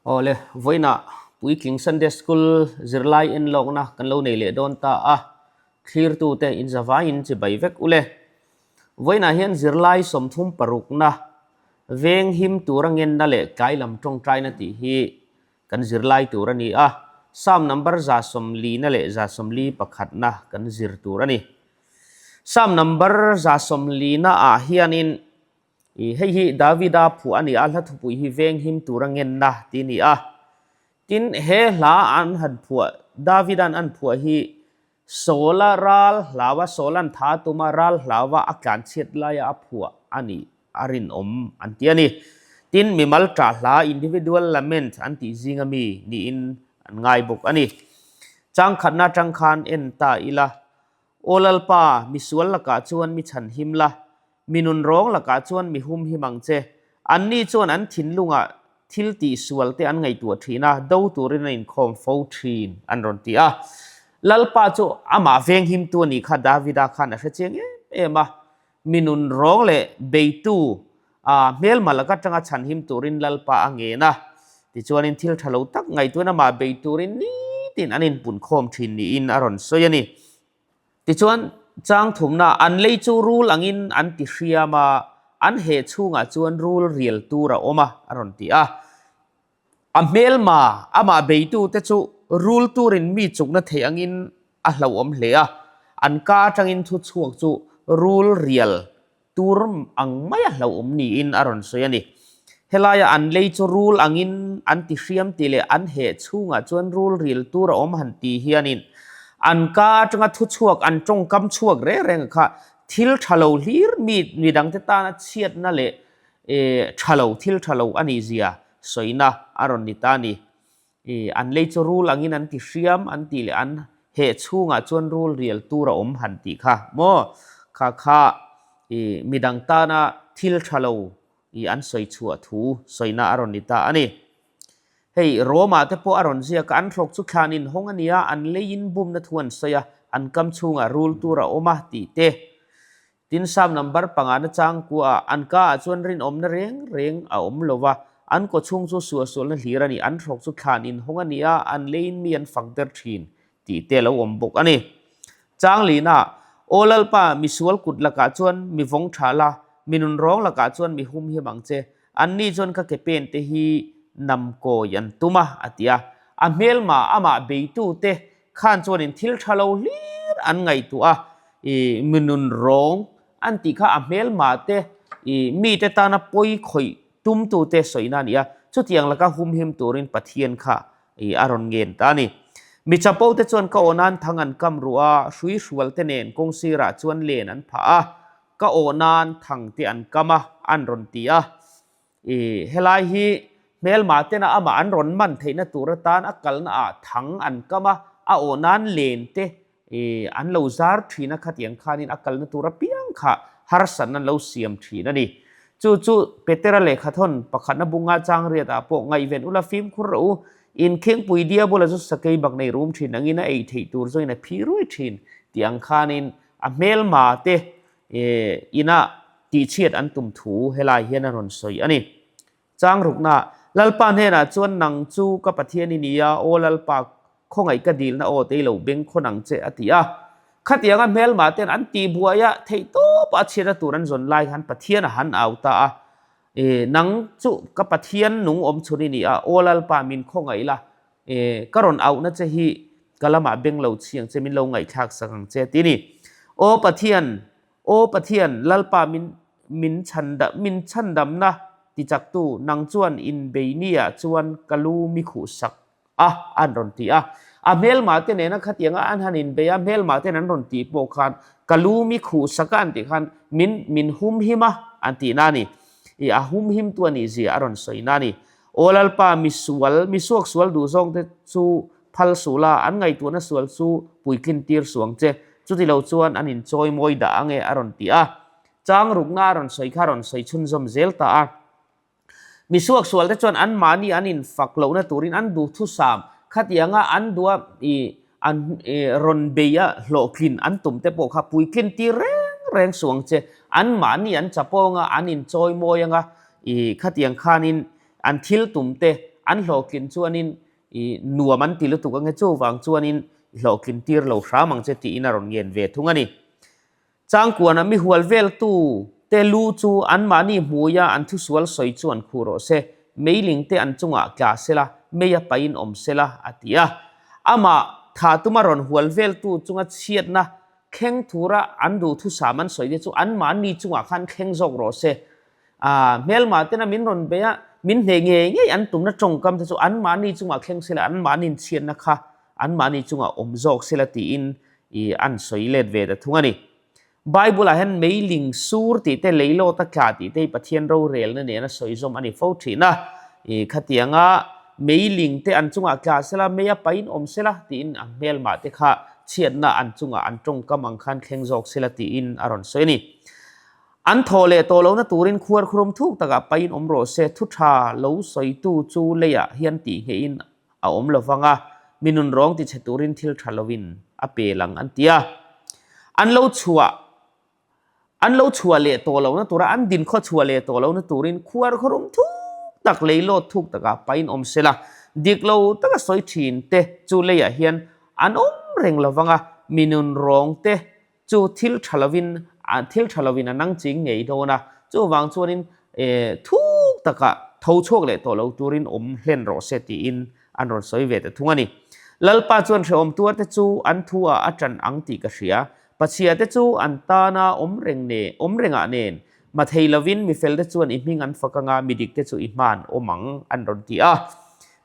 Awle, vawiinah puitling Sunday School zirlai enlawkna kan lo nei leh dawn ta a, thlirtute inzavaiin chibai vek ule. Vawiinah hian zirlai 36na veng him tura ngenna leh tlai lam tawngtaina tih hi kan zirlai tur a ni a, Psalm number 140na leh 141na kan zir tur a ni. Psalm number 140na ah hianin I hei hi Davida phuah a ni a, hla thupui hi venghim tura ngenna tih a ni a. Tin, he hla an han phuah, Davida'n an phuah hi Saula ral hlaua, Saula'n tha tuma ral hlaua a tlanchhiat laia a phuah a nih a rinawm an ti a ni. Tin, mimal ṭah hla, individual lament, an tih zinga mi niin an ngai bawk a ni. Changkhatna aṭang khan en ta ila, Aw Lalpa, misual lakah chuan mi chhanhim la, Mi nun rawng lakah chuan mi hum him ang che. Anni chuan an thinlungah thil tih sual te an ngaihtuah thin a, do turin an inkhawm fo thin, an rawn ti a. Lalpa chu amah venghimtu a nih kha Davida khan a hre chiang em em a. Mi nun rawng leh beitu a hmelma lak atanga chhanhim turin Lalpa a ngen a. Tichuanin thil tha lo tak ngaihtuahin amah bei turin nitin an inpunkhawm thin niin a rawn sawi a ni. Tichuan, chang thumna an lei chu rul angin an ti hriam a, an heh chhungah chuan rul rial tur a awm a, a rawn ti a. A hmelma, amah beitute chu rul turin mi chukna theih angin a hlauhawm hle a, an ka atangin thu chhuak chu rul rial tur ang maia hlauhawm niin a rawn sawi a ni. Helaia an lei chu rul angin an ti hriam tih leh an heh chhungah chuan rul ril tur a awm han ti hianin an ka atanga thu chhuak an tawngkam chhuak reng reng kha thil tha lo hlir mi midangte tana chhiatna leh tha lo thil tha lo a nih zia sawina a rawn ni ta a ni. I an lei chu rul angin an ti hriam an tih leh an heh chhungah chuan rul rial tur a awm han tih kha maw? Kha kha i midang tana thil tha lo i an sawi chhuah thu sawina a rawn ni ta a ni. Hei Rome-ah te pawh a rawn ziak a, an hrawk chu thlan inhawng a ni a, an leiin bumna thu an sawi a, an kam chhungah rul tur a awm a tih te. Tin, Psalm number pangana changkua ah an ka ah chuan rinawmna reng reng a awm lo va, an kaw chhung chu suahsualna hlir a ni, an hrawk chu thlan inhawng a ni a, an leiin mi an fak der thin tih te a lo awm bawk a ni. Changlina, Aw Lalpa, misual kut lakah chuan mi vawng tha la, mi nunrawng lakah chuan mi humhim ang che, anni chuan ka ke pen te hi nam kawi an tum a, a ti a. A hmelma amah beitu te Khan chuanin thil tha lo hlir an ngaihtuah a, i mi nun rawng an tih kha a hmelma te, i mite tana pawi khawih tumtute sawina a ni a, chutiang laka humhim turin Pathian kha i a rawn ngen ta a ni. Mi chapo te chuan ka aw nan thang an kam ruh a, hrui hrual te nen kawng sirah chuan len an phah a, ka aw nan thang te an kam a, an rawn ti a. I helai hi hmelma tena amah an rawn man theihna tur atan a kalna ah thang an kam a, a aw nan len te i an lo zar thin a khatiang khanin a kalna tur apiang kha harsatna an lo siam thin a ni. Chu chu Petera lehkhathawn pakhatna bunga changriat ah pawh ngaihven ula fimkhur rawh u, inkhengpui diabola chu sakei bak nei rum thin angin a ei theih tur zawngin a phi ruai thin tih ang khanin a hmelma te Inah tihchhiat an tum thu helai hian a rawn sawi a ni. Chang rukna, Lalpa hnenah chuan nang chu ka Pathian i ni a, aw Lalpa, khawngaih ka dilna aw tei lo beng khawn ang che, a ti a. Khatianga hmelmah ten an tihbuai a, theihtawpa a chhiatna tur an zawn lai khan Pathian a han au ta a, Nang chu ka Pathian nung awm chhun i ni a, aw Lalpa, min khawngaih la, E, ka rawn auhna che hi ka lamah beng lo chhiang che, min lo ngaihthlak sak ang che, ti ni. Aw Pathian, aw Pathian, Lalpa min min chhanda min chhandamna tichaktu, nang chuan inbeini-ah chuan ka lu mi khuh sak a, an rawn ti a. A hmelmah te nena khatianga an han inbei a, hmelmah ten an rawn tih pawh khan ka lu mi khuh sak a an tih khan min min humhim a, an tihna a ni. I a humhimtu a nih zia a rawn sawina a ni. Aw Lalpa, mi sual, mi suak sual duh zawngte chu phal suh la, an ngaihtuahna sual chu puitlin tir suh ang che, chuti lo chuan an inchawi mawi dah ang e, a rawn ti a. Chang rukna a rawn sawi kha a rawn sawi chhunzawm zel ta a. Mi suak sualte chuan anmahni an infak lohna turin an duhthusam khatianga an duha i an rawn bei a hlawhtlin an tum te pawh kha puitlin tir reng reng suh ang che. Anmahni an chapawng a, an inchawi mawi ang a, i khatiang khanin an thil tum te an hlawhtlin chuanin i nuam an ti lutuk ange chuvang chuanin i hlawhtlin tir lo hram ang che tiin a rawn ngen ve thung a ni. Changkuana mi hual veltu te lu chu anmahni hmuia an thusual sawi chu an khuh rawh se, meiling te an chungah tla sela, mei a pahin awm sela, a ti a. Amah tha tuma rawn hual veltu chunga chhiatna thleng thura an duhthusam an sawi te chu anmahni chungah khan thleng zawk rawh se. A hmelmah tena min rawn bei a, min hneh ngei ngei an tumna tawngkam te chu anmahni chungah thleng sela, anmahni'n chhiatna kha anmahni chungah awm zawk sela tiin i an sawi let ve ta thung a ni. Bible-ah hian meiling sur tih te, leilawta tla tih te hi Pathian rorelna nena sawi zawm a ni fo thin a. I khatianga meiling te an chungah tla sela, mei a pain awm sela tiin a hmelmah te kha chhiatna an chungah an tawngkam ang khan thleng zawk sela tiin a rawn sawi a ni. An thawh leh tawh lohna turin khuarkhurum thuk takah pain awm rawh se, thu tha lo sawitu chu leiah hian tih nghehin a awm lo vang a, mi nun rawng tichhe turin thil tha lovin a pel ang an ti a. An lo chhuah an lo chhuah leh tawh lohna tura an din khaw chhuah leh tawh lohna turin khuar khawrum thuk tak leilawt thuk takah pain awm se la, dik lo taka sawi thin te chu leiah hian an awm reng lo vang a, mi nun rawng te Chu thil tha lovin thil tha lovin a nang ching ngei dawn a, chuvang chuanin thuk takah tho chhuak leh tawh lo turin awm hlen rawh se tiin an rawn sawi ve ta thung a ni. Lalpa chuan hrehawm tuarte chu an thu ah a ṭan ang tih ka hria, Pachhia te chu an tana awm reng ne awm rengah nen ma thei lovin mi felte chuan i hming an fak anga mi dikte chu i hma an awm ang an rawn ti a.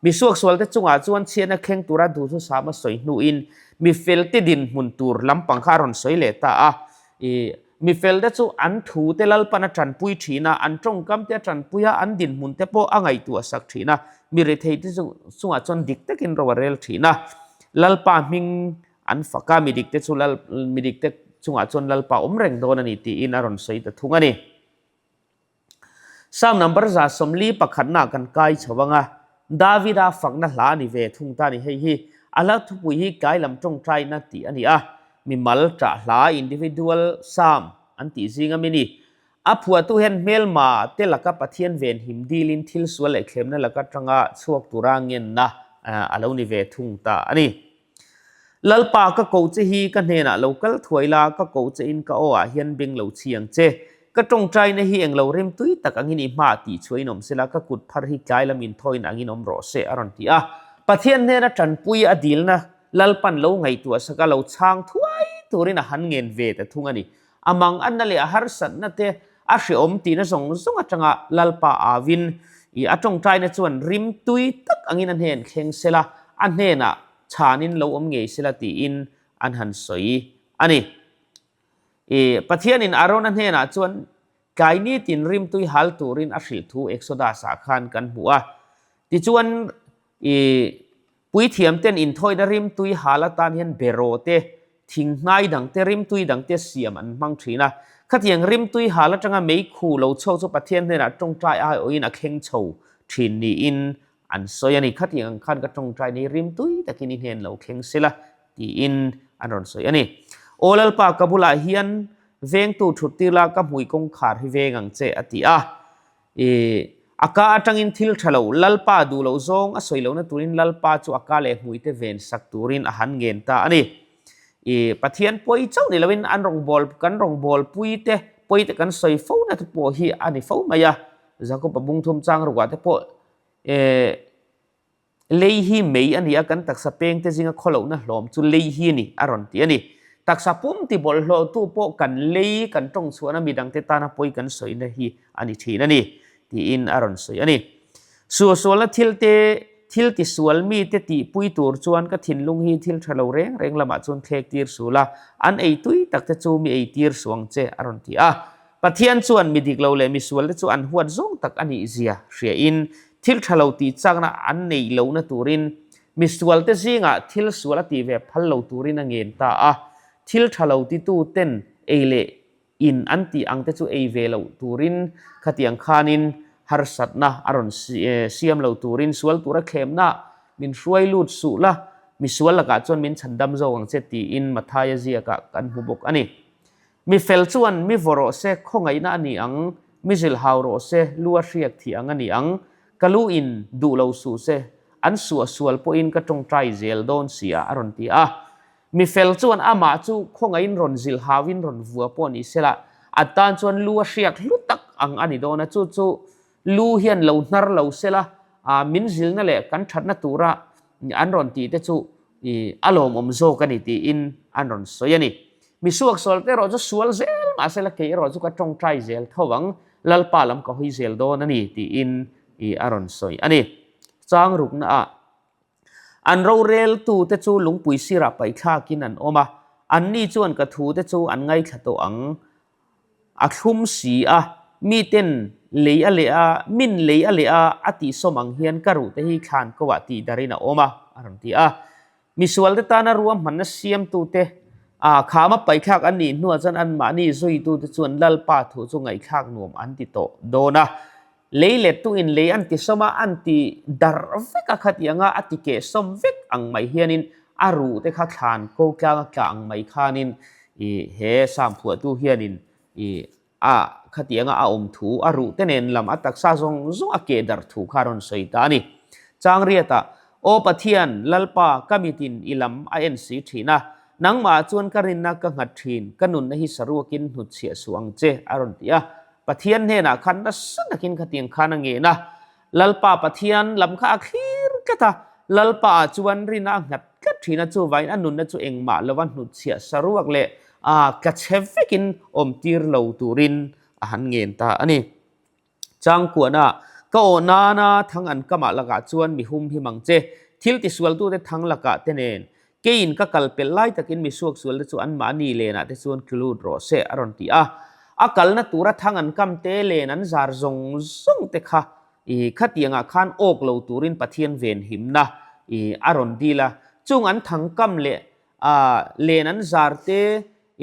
Mi suaksualte chungah chuan chhiatna thleng tura duhthusam a sawi hnuin mi felte dinhmun tur lampang kha a rawn sawi leh ta a. I mi felte chu an thute Lalpan a tanpui thin a, an tawngkamte a tanpui a, an dinhmunte pawh a ngaihtuah sak thin a, mi retheite chungah chuan dik takin ro a rel thin a. Lalpa hming an fak a, mi dikte chu Lal mi dikte chungah chuan Lalpa awm reng dawn a ni tiin a rawn sawi ta thung a ni. Psalm number 140 pakhatna kan kai chho ang a, Davida fakna hla a ni ve thung ta a ni. Hei hi a hla thupui hi tlai lam tawngtaina tih a ni a, mimal ṭah hla, individual psalm, an tih zing ami ni. A phuahtu hian hmelma te laka Pathian venhim dilin thil sual leh thlemna laka tanga chhuak tura ngenna a lo ni ve thung ta a ni. Lalpa, ka ko che hi ka hnenah lo kal thuai la, ka ko che in ka aw ah hian beng lo chhi ang che. Ka tawngtaina hi englo rem tui tak angin i hmaah tih chhuah in awm sela, ka kut phar hi tlai lam inthawiin angin awm rawh se, a rawn ti a. Pathian hnena tanpui a dilna Lalpan lo ngaihtuah sak a, lo chhang thuai turin a han ngen ve ta thung a ni. A manganna leh a harsatna te a hreawm tihna zawng zawng atanga Lalpa auin i a tawngtaina chuan rim tui tak angin a hnen thleng sela, a hnenah chhanin lo awm ngei sela tiin an han sawi a ni. I Pathianin Arona hnenah chuan tlai nitin rimtui hal turin a hrilh thu Exodus-ah khan kan hmu a. Tichuan I puithiam ten inthawina rimtui hal atan hian beraw te, thinghnai dang te, rimtui dang te siam an hmang thin a. Khatiang rimtui hal atanga meikhu lo chhuak chu Pathian hnenah tawngtai aiawhin a thleng chho thin niin an sawi a ni. Khatiang ang khan ka tawngtai nei rimtui takin i hnen lo thleng sela tiin an rawn sawi a ni. Aw Lalpa, ka bulah hian vengtu thut tir la, ka hmui kawngkhar hi veng ang che a ti a. I a ka atangin thil tha lo, Lalpa duh loh zawng a sawi lohna turin Lalpa chu a ka leh hmuite ven sak turin a han ngen ta a ni. I Pathian pawi chauh ni loin an rawngbâwl kan rawngbâwlpui te pawi te kan sawi fo na te pawh hi a ni fo mai a. Jakob-a bungthum chang rukah te pawh e Lei hi mei a ni a, kan taksa pengte zinga khawlohna hlawm chu lei hi a ni, a rawn ti a ni. Taksa pum ti bawlhhlawhtu pawh kan lei kan tawng chhuahna midangte tana pawi kan sawina hi a ni thin a ni, tiin a rawn sawi a ni. Suahsualna thilte, thil tisual mite tihpui tur chuan ka thinlung hi thil tha lo reng reng lamah chuan thlek tir sul a, an ei tui takte chu mi ei tir suang che, a rawn ti a. Pathian chuan mi dik lo leh misualte chu an huat zawng tak a nih zia hriain thil tha lo tih chakna an neih lohna turin misualte zingah thil sual a tih ve phal lo turin a ngen ta a. Thil tha lo titu ten ei leh in an tih ang te chu ei ve loh turin khatiang khanin harsatna a rawn siam lo turin sual tura thlemna min hruai lut suh la, misual lakah chuan min chhandam zawk ang che tiin Mathaia ziakah kan hmu bawk a ni. Mi fel chuan mi vaw rawh se, khawngaihna a ni ang, mi zilh hau rawh se, lu a hriak thih ang a ni ang. Ka lu in duh lo suh se, an suahsual pawhin ka tawngtai zel dawn si a, a rawn ti a. Mi fel chuan amah chu khawngaihin rawn zilh hauin rawn vua pawh ni sela, a tan chuan lu a hriak hlu tak ang a ni dawn a, chu chu lu hian lo hnar lo sela, min zilhna leh kan thatna tura an rawn tih te chu a lawmawm zawk a ni tiin an rawn sawi a ni. Mi suaksual te erawh chu sual zel mahsela kei erawh chu ka tawngtai zel tho ang, Lalpa lam ka hawi zel dawn a ni tiin a rawn sawi a ni. Chang ruknaah an roreltute chu lungpui sirah paihthlakin an awm a, anni chuan ka thute chu an ngaithla tawh ang. A thlum si a, miten lei a leh a, min lei a leh a, a tihsawm ang hian ka ruhte hi thlan ko ah tihdarin a awm a, a rawn ti a. Misualte tana ruahmanna siamtute a khama paihthlak an nih hnuah chuan anmahni zuitute chuan Lalpa thu chu ngaihthlak nuam an ti tawh dawn a. Lei lettuin lei an ti sawm a, an ti darh vek a khatiang a, a ti keh sawm vek ang mai hianin a ruhte kha thlan ko tlanga tla ang mai khanin i he Sam phuahtu hianin i a khatianga a awm thu, a ruh te nen lam a taksa zawng zawng a keh darh thu kha a rawn sawi ta a ni. Changriatah, Aw Pathian, Lalpa, ka mitin i lam a en si thin a, nangmah chuan ka rinna ka nghat thin, ka nunna hi saruakin hnutchhiah suh ang che, a rawn ti a. Pathian hnenah khan nasa takin khatiang khan a ngen a, Lalpa Pathian lam kha a thlir tlat a, Lalpa ah chuan rinna a nghat tlat thin a, chuvain a nunna chu engmah lova hnutchhiah saruak leh a tla chhe vekin awm tir lo turin a han ngen ta a ni. Changkuana, Ka aw nana thang an kamah lakah chuan mi hum him ang che, thil tisualtute thang lakah te nen Keiin ka kal pelh lai takin mi suaksualte chu anmahni lenah te chuan tlu lut rawh se, a rawn ti a. A kalna tura thang an kam te len an zar zawng zawng te kha i khatiangah khan awk lo turin Pathian venhimna i a rawn dil a. Chung an thang kam leh a len an zar te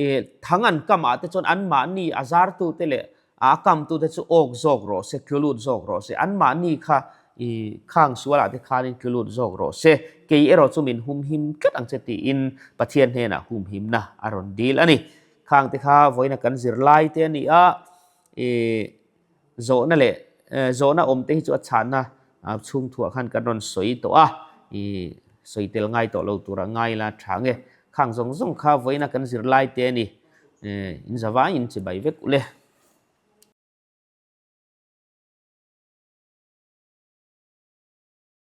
i thang an kam ah te chuan anmahni a zartute leh A kamtute chu awk zawk rawh se, tlu lut zawk rawh se. Anmahni kha i khang sualah te khanin tlu lut zawk rawh se. Kei erawh chu min humhim tlat ang che tiin Pathian hnenah humhimna a rawn dil a ni. Khang te kha vawiina kan zirlai te a ni a, i zawhna leh zawhna awm te hi chu a chhanna chhungthuah khan kan rawn sawi tawh a, i sawi tel ngai tawh lo tura ngai la tha nge. Khang zawng zawng kha vawiina kan zirlai te a ni. In zavaiin chibai vek u le.